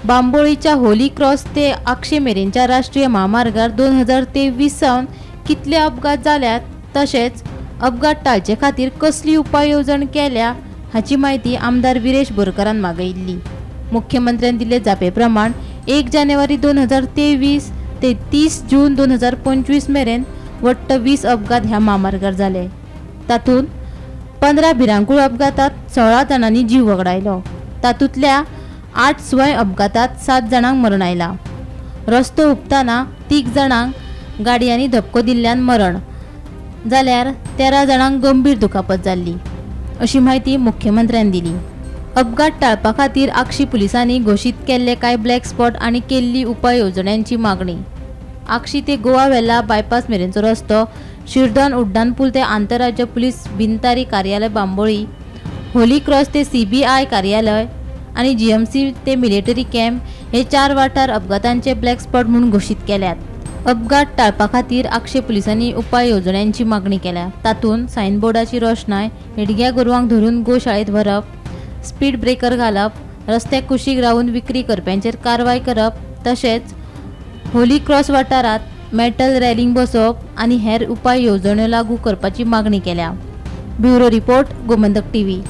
बांबोळीच्या Holi cross ते आक्षे मेरेनच्या राष्ट्रीय म्हामार्गार 2023 सावन कितले अपघात जाल्यात तशेंच अपघात टाळचे खातीर कसली उपाय येवजण केल्या हाची म्हायती आमदार विरेश बोरकारान मागयिल्ली. मुख्यमंत्र्यान दिल्ले जापे प्रमाण 1 जानेवारी 2023 ते 30 जून 2025 मेरेन वट्ट 20 अपघात ह्या म्हामार्गार जाले. तातूंत 15 भिरांकूळ अपघातात 16 जाणांनी जीव वगडायलो. तातूंतल्या 8 स्वयं अपघातात 7 जाणांक मरण आयलां. रस्तो हुपतना 3 जाणांक गाडयांनी धपको दिल्ल्यान मरण जाल्यार 13 जाणांक गंभीर दुखापत जाल्ली अशी म्हायती मुख्यमंत्र्यान दिली. अपघात टाळपा खातीर आक्षी पुलिसांनी घोशीत केल्ले कांय ब्लॅक स्पॉट आनी केल्ली उपाय येवजण्यांची मागणी. आक्षी ते गोवा वेल्ला बायपास मेरेनचो रस्तो, शिरदोन उड्डाण पूल ते आंतरराज्य पुलीस बिनतारी कार्यालय बांबोळी, होली क्रॉस ते CBI कार्यालय आनी GMC ते मिलिटरी कॅम्प हे 4 वाठार अपघातांचे ब्लॅक स्पॉट म्हूण घोशीत केल्यात. अपघात टाळपा खातीर आक्षे पुलिसांनी उपाय येवजण्यांची मागणी केल्या. तातूंत सायनबोर्डाची रोशणाय, हेडग्या गोरवांक धरून गोशाळेंत व्हरप, स्पीड ब्रेकर घालप, रस्त्या कुशीक रावन विक्री करप्यांचेर कारवाय करप, तशेंच होली क्रॉस वाठारांत मेटल रॅलिंग बसोवप आनी हेर उपाय येवजण्यो लागू करपाची मागणी केल्या. Bureau report, Gomantak TV.